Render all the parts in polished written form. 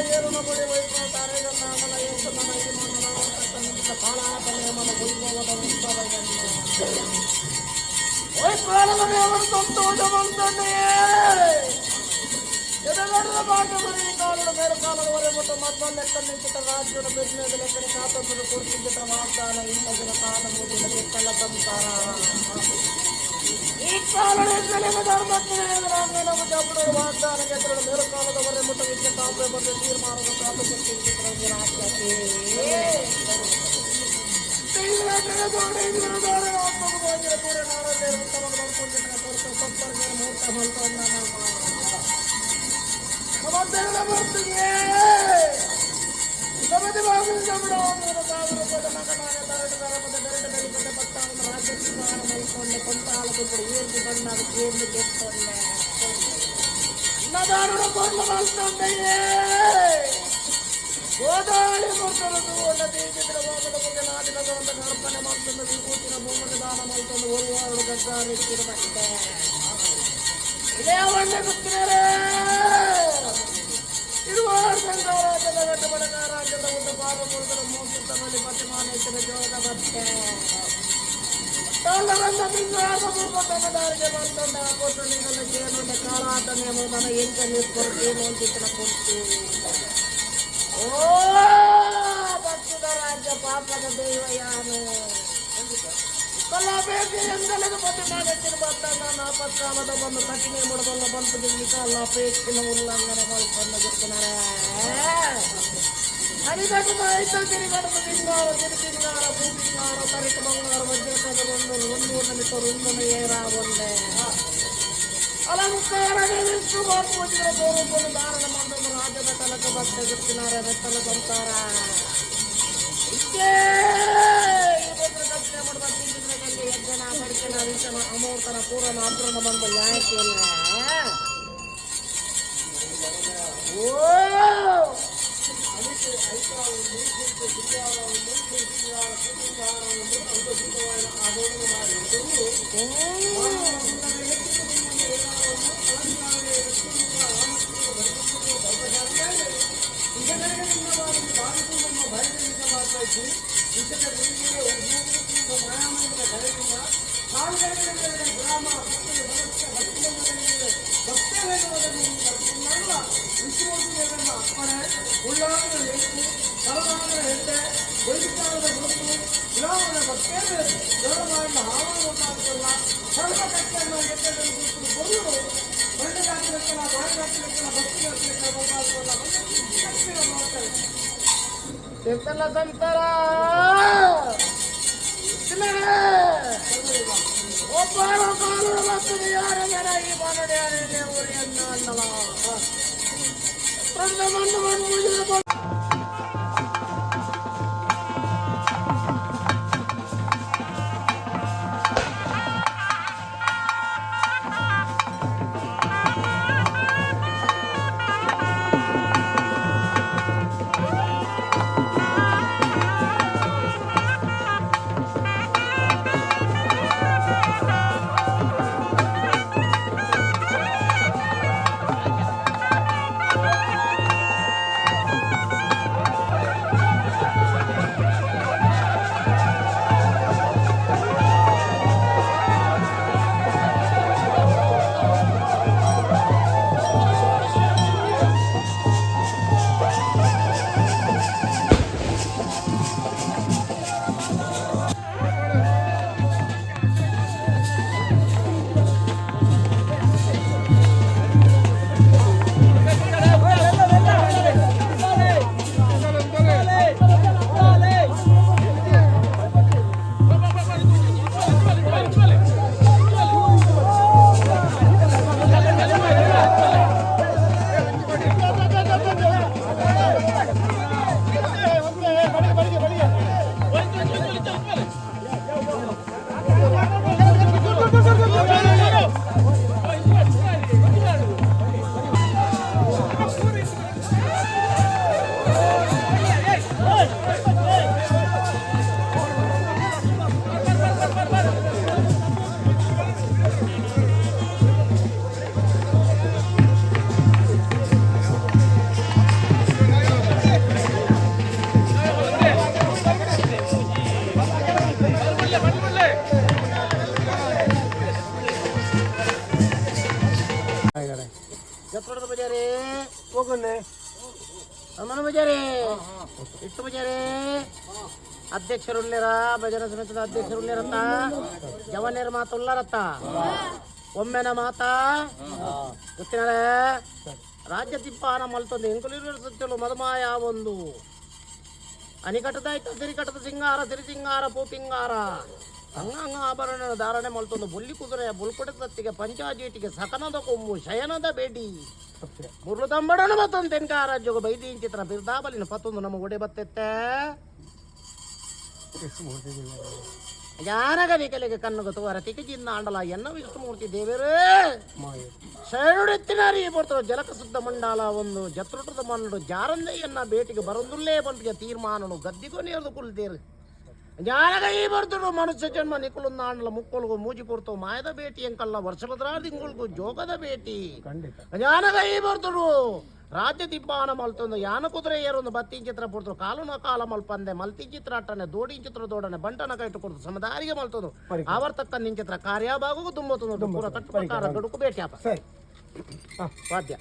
ಏರುನ ಕೊಡಿ ವೈಷ್ಣವ ತಾರೆಗನ್ನಾಗಲ ಏಸುನ ಕಾಲಾತನೇಮನ ವೈಭವದ ಉತ್ಸವ ಎದಗಡದ ಬಾಟುಗುರಿ ಕಾಲುడు ಮೇರು ಕಾಲದ ವರೆ ಮುಟ್ಟ ಮದ್ದ ಲೆಕ್ಕ ನಿಂಚಿತ ರಾಜ್ಯದ ಬೆನ್ನೇದ ಲೆಕ್ಕನೆ ಕಾತಂದು ಕೊಡ್ತಿದ್ದ ವಾಗ್ದಾನ ಇಂತದಿನ ತಾನ ಮುಗಿದ ಕೆತ್ತಲ ಸಂಸಾರ ಈ ಕಾಲುಡು ಎದ್ದಲಿನ ಧರ್ಮಕ್ಕೆ ಜಬ್ಬಡು ವಾಗ್ದಾನ ಗೆದ್ದಳು ಮೇರು ಕಾಲದ ವರೆ ಮುಟ್ಟ ವಿದ್ಯ ಕಾಪೆ ಬಂದು ತೀರ್ಮಾನದ ಕಾತು ಕೊಟ್ಟಿದ್ದ ರಾಜ್ಯಕ್ಕೆ గోదాళి ముట్టలు తీర్చిదిన వామన నాదిన గర్భన మల్తుంది విభూతిన భూమిని దాన మల్తుంది ఒరువారుడు గద్దారెక్కిన బట్టే ఇదేవండి గుర్తున్నారే ಇರುವಾರು ಸಂಸಾರಾಜದ ಗಟ್ಟಬಡಕಾರಾಜ್ಯದ ಉದ್ದ ಪಾಪ ಮುರುಗನ ಮೋಸುತ್ತನಲ್ಲಿ ಪತಿಮಾನೇಶ್ವರ ಜೋಗ ಬತ್ತೆ ತಳ್ಳರಂದ ಬಿಂಗಾರ ಪೂರ್ವತನ ದಾರಿಗೆ ಬಂತಂಡ ಕೊಟ್ಟು ನಿಗಲ ಕೇನುಂಡ ಕಾಲಾಟನೆ ಮೋದನ ಎಂಕ ನಿಸ್ಕೊರು ಅಂತಿತ್ತನ ಕೊಟ್ಟು ಓ ಭಕ್ತದ ರಾಜ್ಯ ಪಾಪದ ದೈವ ಯಾನು ಕಲಾಬೇಕು ಎಂದಲಿಗೆ ಪತಿ ಮಾಡಿಟ್ಟಿನ ಬತ್ತನ ನಾಪತ್ಕಾಲದ ಬಂದು ಕಠಿಣೆ ಮುಡಬಲ್ಲ ಬಂತು ನಿಕಾಲ ಅಪೇಕ್ಷಿನ ಉಲ್ಲಂಘನೆ ಮಲ್ಪನ್ನ ಗೊತ್ತನಾರೆ ಹರಿಗಟ್ಟದ ಐತ ತಿರುಗಡದ ಬಿಂಗಾರ ತಿರುಪಿಂಗಾರ ಭೂಪಿಂಗಾರ ತರಿಕ ಬಂಗಾರ ವಜ್ರಕದ ಒಂದು ಒಂದು ನಮಿತ ಏರಾ ಒಂದೆ ಅಲಂಕಾರ ವಿಷ್ಣು ಪೂಜಿಗಳ ಸ್ವರೂಪನು ಧಾರಣ ಮಂಡಲ ರಾಜ್ಯದ ತಲಕ ಭಕ್ತ ಗೊತ್ತಿನಾರೆ ಬೆತ್ತಲ ಸಂಸಾರ ಇಷ್ಟೇ ಈ ಪತ್ರ ಕಟ್ಟನೆ ಮಾಡುವ ತಿಂದಿದ್ರದಲ್ಲಿ ಯಜ್ಞನ ಕಡಿಕೆನ ವಿಷನ ಅಮೂರ್ತನ ಪೂರನ ಅಬ್ರನ ಬಂದ ನ್ಯಾಯಕ್ಕೆಲ್ಲ ಓ ತಿರ್ತಲ್ಲ ಸಂತಾರ ಒಬ್ಬರ ಕಾಲುಡು ಬರ್ತದೆ ಯಾರ ಈ ಬಾನುಡಿ ಊರಿಯನ್ನು ಅನ್ನಲ ಮಣ್ಣು ಮಣ್ಣು ಜತ್ರೋಡದ ಪೂಜಾರಿ ಹೋಗೋಣ. ಅಮ್ಮನ ಪೂಜಾರಿ, ಇಟ್ಟು ಪೂಜಾರಿ, ಅಧ್ಯಕ್ಷರು ಉಳ್ಳೇರ, ಭಜನಾ ಸಮಿತಿದ ಅಧ್ಯಕ್ಷರು ಉಳ್ಳೇರತ್ತ, ಜವನೇರ ಮಾತು ಉಳ್ಳಾರತ್ತ, ಒಮ್ಮೆನ ಮಾತಾ ಗೊತ್ತಿನಾಳೆ ರಾಜ್ಯ ತಿಪ್ಪಾನ ಮಲ್ತೊಂದು ಎಂಕುಲಿರು ಸತ್ಯಲು ಮದುಮಾಯ ಒಂದು ಅನಿಕಟ್ಟದಾಯ್ತು ಸಿರಿಕಟ್ಟದ ಸಿಂಗಾರ ಸಿರಿ ಸಿಂಗಾರ ಪೂಪಿಂಗಾರ ಅಂಗಾಂಗ ಆಭರಣ ಧಾರಣೆ ಮಲ್ತೊಂದು ಬುಲ್ಲಿ ಕುದುರೆ ಬುಲ್ಕೊಡೆ ತತ್ತಿಗೆ ಪಂಚಾಜೀಟಿಗೆ ಸಕನದ ಕೊಂಬು ಶಯನದ ಬೇಡಿ ಮುರುಳು ತಂಬಡಣ ಮತ್ತೊಂದು ತೆನ್ಕ ರಾಜ್ಯಗ ಬೈದೀಂಚಿತ್ರ ಬಿರ್ದಾಬಲಿನ ಪತ್ತೊಂದು ನಮ್ಮ ಒಡೆ ಬತ್ತೆತ್ತೆ ಜಾನಗ ನಿಕಲಿಗೆ ಕಣ್ಣು ತುವರ ತಿಕಜಿಂದ ಆಂಡಲ ಎನ್ನ ವಿಷ್ಣುಮೂರ್ತಿ ದೇವರೇ ಶರಣೆತ್ತಿನಾರಿ ಬರ್ತದೆ ಜಲಕ ಸುದ್ದ ಮಂಡಾಲ ಒಂದು ಜತ್ರುಟದ ಮಣ್ಣು ಜಾರಂದೆಯನ್ನ ಬೇಟಿಗೆ ಬರಂದುಲ್ಲೇ ಬಂಪಿಗೆ ತೀರ್ಮಾನನು ಗದ್ದಿಗೋ ನೇರ್ದು ಕುಲ್ತೇರು ಜಾನಗ ಈ ಬರ್ತಡು ಮನುಷ್ಯ ಜನ್ಮ ನಿಕುಲುಂದ ಆಂಡಲ ಮುಕ್ಕೊಲ್ಗು ಮೂಜಿ ಪೊರ್ತು ಮಾಯದ ಭೇಟಿ ಎಂಕಲ್ಲ ವರ್ಷಭದ್ರಾ ತಿಂಗುಳ್ಗು ಜೋಗದ ಭೇಟಿ. ಖಂಡಿತ. ಜಾನಗ ಈ ಬರ್ತಡು ರಾಜ್ಯ ತಿಪ್ಪಾನ ಮಲ್ತೊಂದು ಯಾನ ಕುದುರೆ ಏರೊಂದು ಬತ್ತಿ ಚಿತ್ರ ಪೊರ್ತು ಕಾಲುನ ಕಾಲ ಮಲ್ಪಂದೆ ಮಲ್ತಿ ಚಿತ್ರ ಅಟ್ಟನೆ ದೋಡಿ ಚಿತ್ರ ದೋಡನೆ ಬಂಟನ ಕೈಟು ಕೊಡ್ತು ಸಮದಾರಿಗೆ ಮಲ್ತೊಂದು ಆವರ್ತಕ್ಕ ನಿಂಚಿತ್ರ ಕಾರ್ಯಭಾಗಕ್ಕೂ ತುಂಬುತ್ತೊಂದು ಪೂರ ಕಟ್ಟು ಪ್ರಕಾರ ಗಡುಕು ಭೇಟಿ ಅಪ್ಪ. ಸರಿ. ವಾದ್ಯ.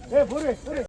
ಏ ಪೂರಿ ಪೂರಿ.